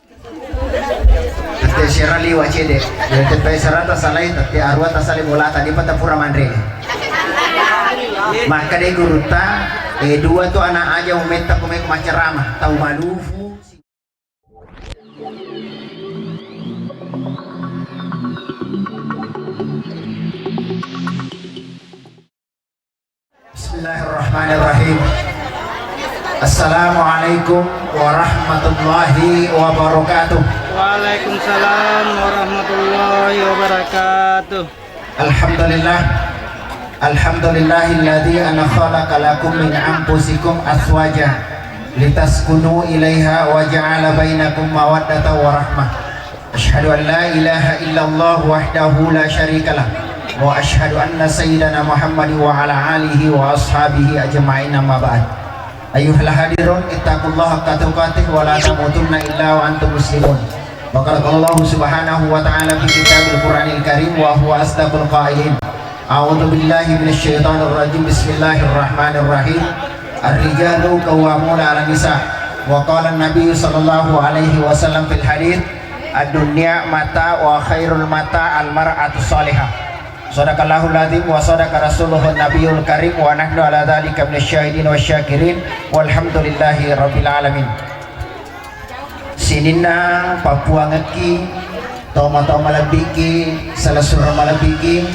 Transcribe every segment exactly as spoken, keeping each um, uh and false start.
Tette sera liwa cede. Ya, tette sera tasalai, tette arua tasalai bolata, di pata pura manre. Makkeda gurutta, e, dua tu anak aja umetta kumai macerama, tau malufu. Bismillahirrahmanirrahim. Assalamualaikum warahmatullahi wabarakatuh. Waalaikumsalam warahmatullahi wabarakatuh. Alhamdulillah. Alhamdulillahilladzi an khalaqa lakum min anfusikum azwaja litaskunu ilaiha wa ja'ala bainakum mawaddatan wa rahmah. Asyhadu an la ilaha illallah wahdahu la syarikalah, wa asyhadu anna sayyidana Muhammad wa ala alihi wa ashabihi ajma'in, amma ba'd. Ayyuhal hadirun, ittaqullaha haqqa tuqatih wa la tamutunna illa wa antum muslimun. Wa qala Allahu subhanahu wa ta'ala fi kitabil Qur'anil Karim wa huwa asdaqul qailin. A'udzu billahi minasy syaithanir rajim. Bismillahirrahmanirrahim. Ar-rijalu qawwamuna 'alan nisa. Wa qala an-nabiyyu sallallahu alaihi wasallam fil hadits, "Ad-dunya mata' wa khairul mata' al-mar'atus salihah." Shadaqallahul adzim wa shadaqa rasuluhun nabiyul karim wa nahnu ala dzalika minasy syahidin wasy syakirin walhamdulillahi rabbil alamin. Sininna pappuangekki, tomatoa malebbikki, selessureng malebbikki,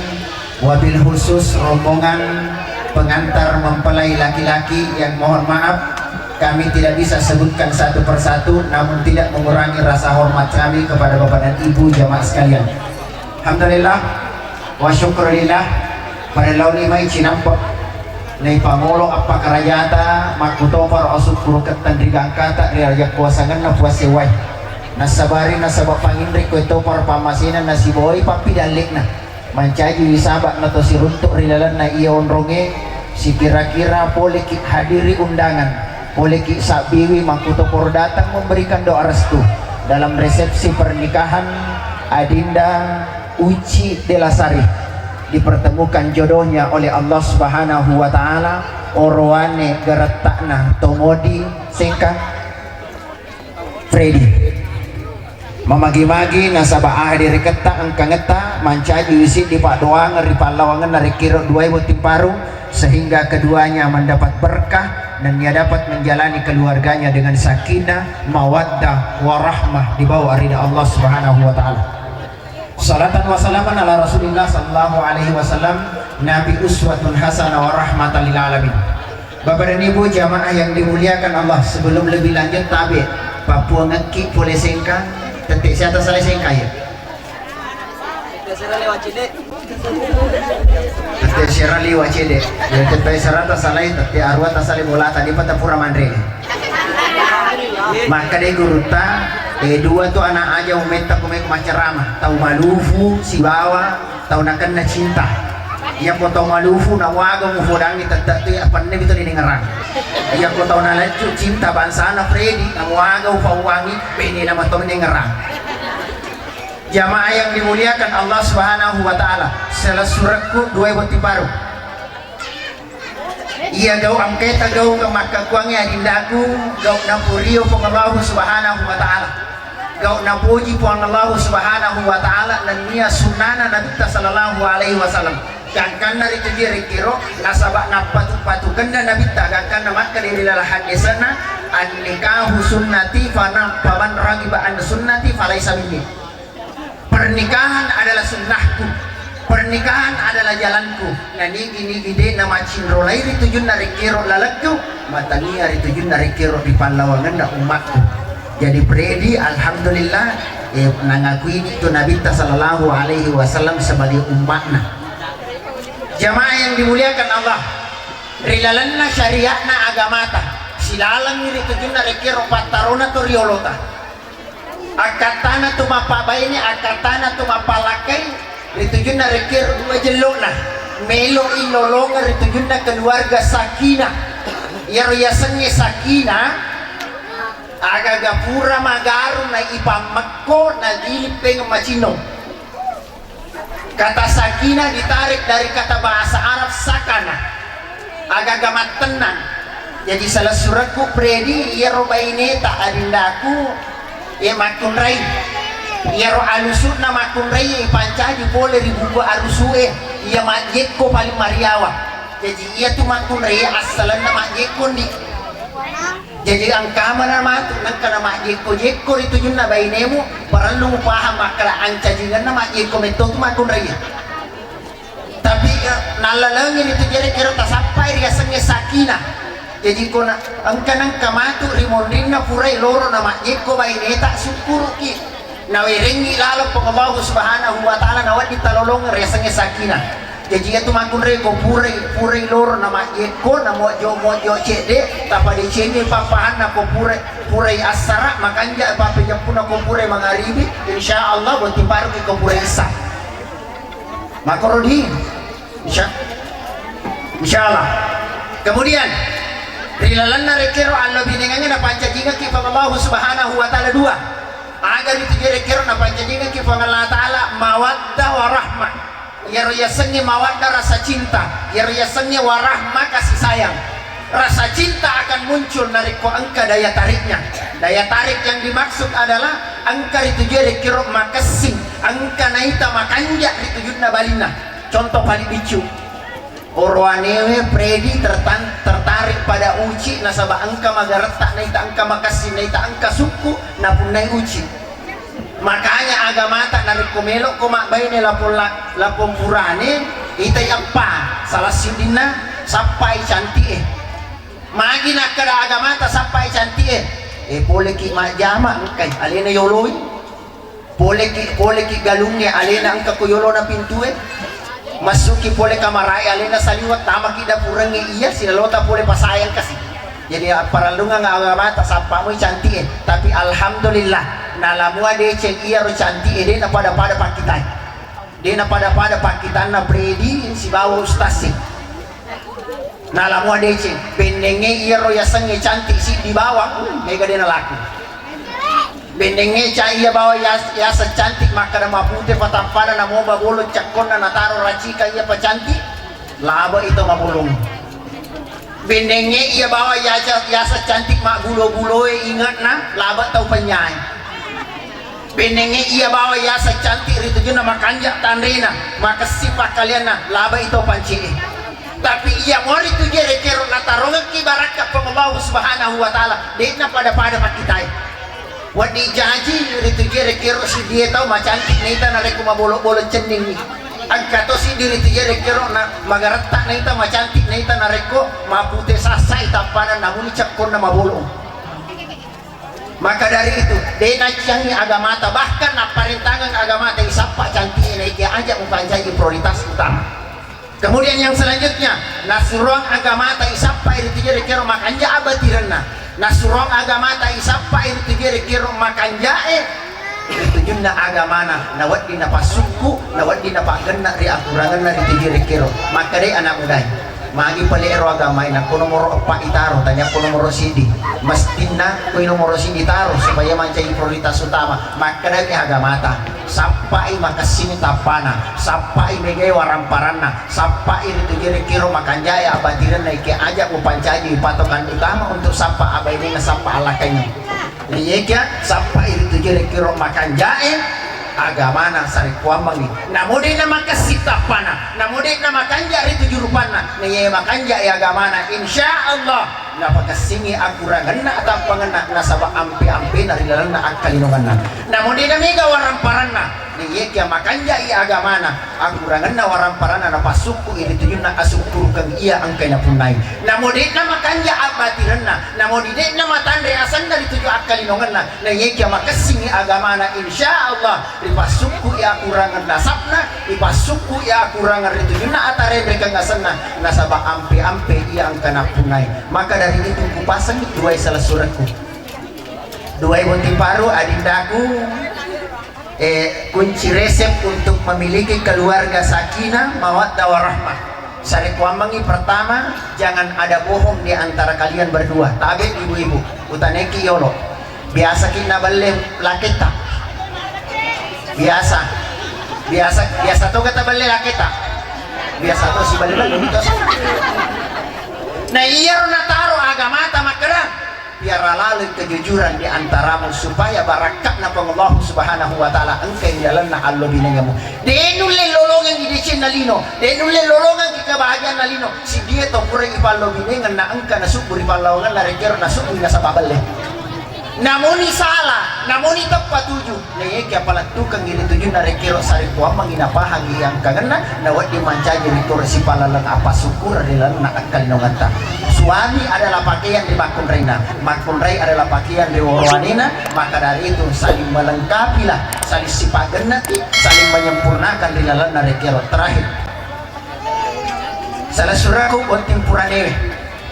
wabil khusus rombongan pengantar mempelai laki-laki yang mohon maaf kami tidak bisa sebutkan satu persatu, namun tidak mengurangi rasa hormat kami kepada Bapak dan Ibu jamaah sekalian. Alhamdulillah, wa syukrulillah, pada laoni mai cinampe' naipangolo appakarajata, makkutoparo asukkurukettang ri gangkata ri ajakkuasangenna Puang Sewwae. Nassabari nasaba panginre koe toparo pammasena nasibawai pappidalle'na. Mancaji wisaba nato siruntu' ri lalenna iya onrongnge, sikira-kira poleki' hadiri undangan, poleki' sabbiwi makkutoparo datang memberikan doa restu dalam resepsi pernikahan Adinda Uci Delasari dipertemukan jodohnya oleh Allah Subhanahu wa Ta'ala, orowane geretta'na Tomodi Sengkang Freddy. Mamagi-magi nasaba ahadireketta engkangetta mancaji wi siddi paddoangeng ri pallawangenna rekkiro duae botting parung, sehingga keduanya mendapat berkah dan ia dapat menjalani keluarganya dengan sakinah, mawaddah, warahmah di bawah ridha Allah Subhanahu wa Ta'ala. Salatan wa salaman ala Rasulillah sallallahu alaihi wasallam, Nabi uswatun hasanah wa rahmatan lil alamin. Bapak dan Ibu jamaah yang dimuliakan Allah, sebelum lebih lanjut tabe, pappuangekki pole Sengkang, tette siata salai Sengkang ya. Tette sera liwa cede. Ya, tette sera tasalai, tette arua tasalai bolata, di pata pura manre. Makkeda gurutta, e, dua tu anak aja umetta kumai macerama, tau malufu sibawa tau nakenna cinta. Iyako tau malufu nawaga mufodangi tette tu ya penne bitu dinengerang. Iyako tau nalaccu cinta bangsana Freddy nawaga ufauwangi bene nama tau nengerang. Jamaah yang dimuliakan Allah Subhanahu wa Ta'ala, selessurekku duae botting parung. Iya gau engkaeta gau ke makkakkuangnge adindaku, gau napurio Puang Allahu Subhanahu wa Ta'ala. Gau napuji Puang Allahu Subhanahu wa Ta'ala nennia sunnana Nabitta sallallahu alaihi wasallam. Gangkanna ritu je rekkiro nasaba nappatu-patukenna Nabitta gangkanna makkeda ri laleng haddesenna, "Annikahu sunnati fana-, faman raghiba an sunnati falaisa minni." Pernikahan adalah sunnahku, pernikahan adalah jalanku. Na nigi-nigi de' namacinrolai ri tujunna rekkiro lalekku, matania ri tujunna rekkiro ri pallawangenna ummakku. Jadi Freddy, alhamdulillah, eh, nangakui tu Nabitta sallallahu alaihi wasallam sebagai ummakna. Jamaah yang dimuliakan Allah, ri lalenna syariatna agamata, silalengngi ri tujunna rekkiro pattarona to riolota. Akkattana tu mappabaine, akkattana tu mappalakkai, ri tujunna rekkiro dua jello'na. Melo'i lolongeng ri tujunna keluarga sakinah. Iyaro yasengnge sakinah, agaga pura magaru na ipammekko, na gilippeng macinnong. Kata sakinah ditarik dari kata bahasa Arab sakana, agaga mattennang. Jadi selessurekku Freddy, iyaro baineta adindaku, Iya makkunrai. Iyaro alusu'na makkunrai ipancaji pole ri buku arusu'e. Iya majjekko paling mariawa. Jaji iyatu makkunrai assalenna majjekko ndi. Jaji engkamana matu nengka na majjekko-jekko ri tujunna bainemu, parellu mupahang makkeda ancajingenna majjekko metto tu makkunrai. Tapi, eh, nallalengi ritu jere kero tasappai riasengnge sakinah. Jaji ko na engka nengka matu ri monrinna purai loro na majjekko baineta sukkuruki. Nawerengngi laleng Puang Allahu Subhanahu wa Ta'ala nawedding talolongeng riasengnge sakinah. Jaji iyatu makkunrai ko purai, purai loro na majjekko na mojo-mojo cedde tapadecengi pappahanna ko purai, purai assara makanja pappejappuna ko purai mangaribi, insya Allah botting paruki ko purai issa. Makkoro di. Insya, insya Allah. Kemudian ri lalenna rekero allo binengangnge napancajingekki Puang Allahu Subhanahu wa Ta'ala dua. Aga ritu je rekero napancajingekki Puang Allah Ta'ala mawaddah warahmah. Iyaro yasengnge mawaddah rasa cinta, iyaro yasengnge warahmah kasih sayang. Rasa cinta akan muncul narekko engka daya tariknya. Daya tarik yang dimaksud adalah engka ritu je rekero makessing, engka naita makanja ritujunna balinna. Contoh paling biccu, oroanewe Freddy tertan-, tertarik pada Uci nasaba engka magaretta naita engka makessing naita engka sukku napunnai Uci. Makanya agamata narekko melokko mabbaine lapong la-, lapong purane, itai eppa salah siddinna sappai canti'e. Magi nakkeda agamata sappai canti'e? E, poleki majjama engkai alena yoloi. Poleki, poleki galungnge alena engka ko yolona pintue. Massuki pole kamarae alena saliweng, tamaki dapurengnge iya silalota pole pasayang kasi. Jadi apparellungeng agamata sappamui canti'e. Tapi alhamdulillah, nalamua deceng iyaro canti'e de napada-pada pakkitai. De napada-pada pakkitanna Freddy sibawa Ustaz e. Nalamua deceng, bennengnge iyaro yasengnge cantik siddi bawang, hmm, mega de nalaku. Bennengnge ca iya bawang yas-, yaseng cantik makkeda mapute patappada namoba bolo cakkonna nataro racika iya pacantik, laba ito mabolong. Bennengnge iya bawang yaca-, yaseng cantik maggulo-guloe ingetna, laba tau penyae. Bennengnge iya bawang yaseng cantik ritujunna makanja tanrena, makessing pakkalianna, laba ito pance'e. Tapi iya mori tu je rekero natarongekki barakka Puang Allahu Subhanahu wa Ta'ala, de'na pada-pada pakkitai. Wedding jaji ritu je rekero sidie tau macantik naita narekko mabolo-bolo cenningngi. Engka to siddi ritu je rekero na magaretta naita macantik naita narekko mapute sassai tappana namuni cekkonna mabolo. Maka dari itu, de nacciangi agamata, bahkan napparentangeng agamata isappa cantik naiki aja mupancaji prioritas utama. Kemudian yang selanjutnya, nasuroang agamata isappai ri tujue rekero makanja abatirenna. Nasuroang agamata isappai ri tujue rekero makanjae. Ri tujunna agamana, nawedding napassukku, nawedding napaggenna ri akurangenna ri tujue rekero. Makkedai anak mudae, magi pale ero agamae, nakko nomoro eppa itaro, tanya ko nomoro sidi. Mestinna koi nomoro sidi taro supaya mancaji prioritas utama. Makkedai agamata, sappai makessing tappana, sappai megai waramparanna, sappai ritu je rekiro makanjae abatirenna ike aja mupancaji patokan utama untuk sappa abainenna sappa alakainna. Iyekia sappai ritu je rekiro makanjae agamana sarekkuammengi. Namo de na makessing tappana, namo de na makanja ritu jurupanna, na iye makanjae agamana, insya Allah. Napakessingi akurangenna atampangenna nasaba ampe-ampena ri lalenna akkalinongenna. Namo de na mega waramparanna, na iyekia makanjai agamana, akurangenna waramparanna napassukku iri tujunna asukkurukeng iya engkai napunnai. Namo de na makanja abbatirenna, namo de na matanre asenna ri tuju akkalinongenna, na iyekia makessingi agamana, insya Allah. Ripassukku iya akurangeng nasabna, ripassukku iya akurangeng ri tujunna atarenrekeng asenna, nasaba ampe-ampe iya engka nappunnai. Maka dari itu kupasengi duai salessurekku. Duai botting paru, adindaku, eh, kunci resep untuk memiliki keluarga sakinah, mawaddah warahmah. Sarekkuammengi pertama, jangan ada bohong di antara kalian berdua. Tabe ibu-ibu, utaneki yolo. Biasaki nabelle laketta? Biasa. Biasa, biasa toga tabelle laketta? Biasa to siballe-balle to. Nah, iyaro nataro agamata makkeda, Piara laleng kejujuran di antaramu, supaya barakka'na Puang Allahu Subhanahu wa Ta'ala engka di lalenna allo binengemmu. De' nulle lolongengngi decenna lino, de' nulle lolongengngi kebahagiaanna lino. Siddie to pura ipallo binengenna engka nasubbu ri pallawangenna, rekkero nasubbu nasaba belle. Namuni sala, namuni teppa tuju, na iyakiya palettukengngi ri tujunna, rekkero sarekkuammengngi napahangngi angkangenna, nawedding mancaji rikkoro sipallaleng appasukkureng ri lalenna akkalinongetta. Suami adalah pakaian ri makkunraina, makkunrai adalah pakaian ri worowanena, maka dari itu saling melengkapilah, saling sipagenneti, saling menyempurnakan ri lalenna rekkero. Terakhir, sala surakku botting puranewe.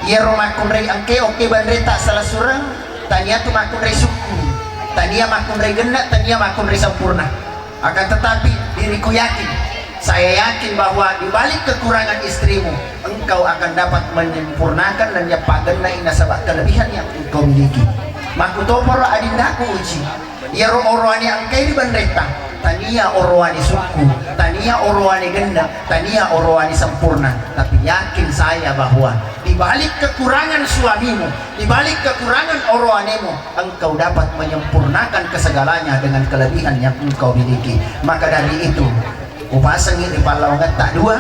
Iyaro makkunrai engkae okke banreta sala sureng, tania tu makkunrai sukku, tania makkunrai genna, tania makkunrai sempurna. Akan tetapi, diriku yakin, saya yakin bahwa di balik kekurangan istrimu, engkau akan dapat menyempurnakan dan nyapagennai nasaba kelebihan yang engkau miliki. Makkutoparo adindaku Uci, iyaro orowane engkae ri banretta, tania orowane sukku, tania orowane genna, tania orowane sempurna. Tapi yakin saya bahwa di balik kekurangan suamimu, di balik kekurangan orowanemu, engkau dapat menyempurnakan kesegalanya dengan kelebihan yang engkau miliki. Maka dari itu, upasengngi ri pallawangetta dua,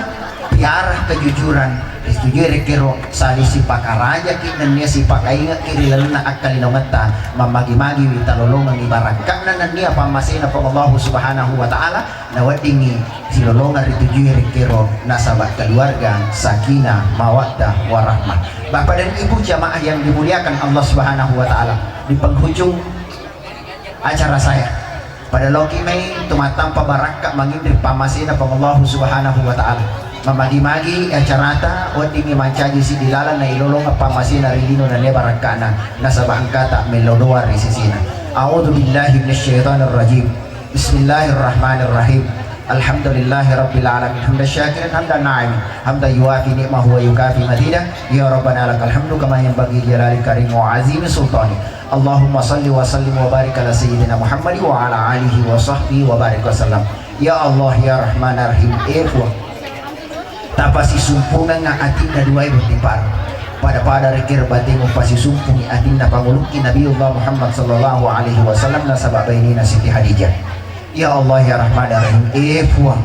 piara kejujuran, ritujui rekkero saling sipakarajaki nennia sipakaingekki ri lalenna akkalinongetta, mammagi-magiwi talolongengngi barakka'na nennia pammasena Puang Allahu Subhanahu wa Ta'ala, naweddingngi silolongeng ritujui rekkero nasaba keluarga, sakinah, mawaddah, warahmah. Bapak dan Ibu jamaah yang dimuliakan Allah Subhanahu wa Ta'ala, di penghujung acara saya, pada loki mai tumattampa barakka manginri pammasena Puang Allahu Subhanahu wa Ta'ala. Mamagi-magi acarata, weddingngi mancaji siddi laleng nailolongeng pammasena ri lino nennia barakka'na, nasaba engkata mello doang ri sesena. A'udzu billahi minasyaitonir rajim. Bismillahirrahmanirrahim. Alhamdulillahi rabbil alamin. Hamdan syakirin, hamdan na'imin. Hamdan yuwafi ni'mahu wa yukafi mazidah. Ya Rabbana lakal hamdu kama yanbaghi li jalali karim wa azimi sultani. Allahumma salli wa sallim wa barik ala sayyidina Muhammad wa ala alihi wa sahbihi wa barik wa sallam. Ya Allah, ya Rahman, ya Rahim, e Puang. Tapasisumpungengnga atinna duae botting paru. Pada-pada rekkero batemu pasisumpungi atinna pangulukki Nabiullah Muhammad sallallahu alaihi wasallam nasaba bainena Siti Hadijah. Ya Allah, ya Rahman, ya Rahim, e Puang,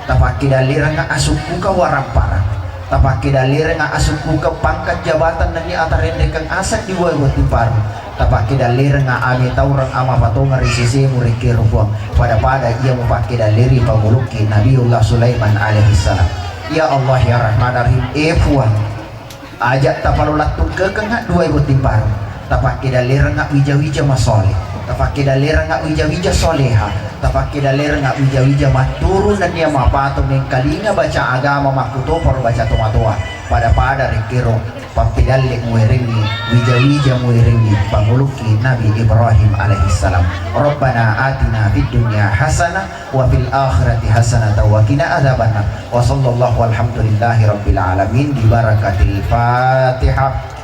tapakkedallerengnga asukkuka waramparang, tapakkedallerengnga asukkuka pangkat jabatan nennia atarenrekeng aseng di wae botting paru, tapakkedallerengnga ametaureng amapatongeng ri sesemu rekkero Puang, pada-pada iya mupakkedalleri pangulukki Nabiullah Sulaiman alaihissalam. Ya Allah, ya Rahman, ya Rahim, e Puang, aja tapalolattukkekengnga duae botting paru. Tapakkedallerengnga wija-wija masole. Tapakkedallerengnga wija-wija soleha. Tapakkedallerengnga wija-wija matturu nennia mapato mengkalinga baca agama makkutoparo baca tomatoa. Pada-pada rekkero pappedalle muerengngi, wija-wija muerengngi pangulukki Nabi Ibrahim alaihissalam. Rabbana atina fid dunya hasanah wa fil akhirati hasanatan wa qina adzabannar. Wa sallallahu walhamdulillahi rabbil alamin bi barakatil Fatihah.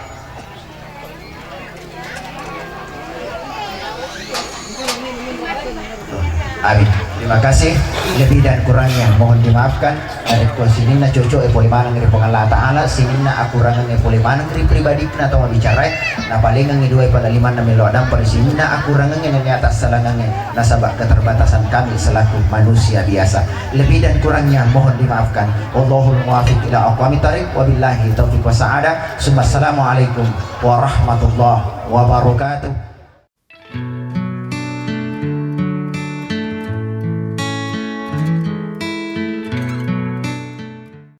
Amin. Terima kasih. Lebih dan kurangnya mohon dimaafkan. Narekko sininna cocok e pole maneng ri Puang Allah Ta'ala, sininna akurangengnge pole maneng ri pribadikna tau mabicarae, napalengengngi duae pada limanna melo addampeng, sininna akurangengnge nennia tassalangengnge nasaba keterbatasan kami selaku manusia biasa. Lebih dan kurangnya mohon dimaafkan. Wallahul muwaffiq ila aqwamit thariq, wabillahi taufiq wassa'adah. Summa assalamualaikum warahmatullahi wabarakatuh.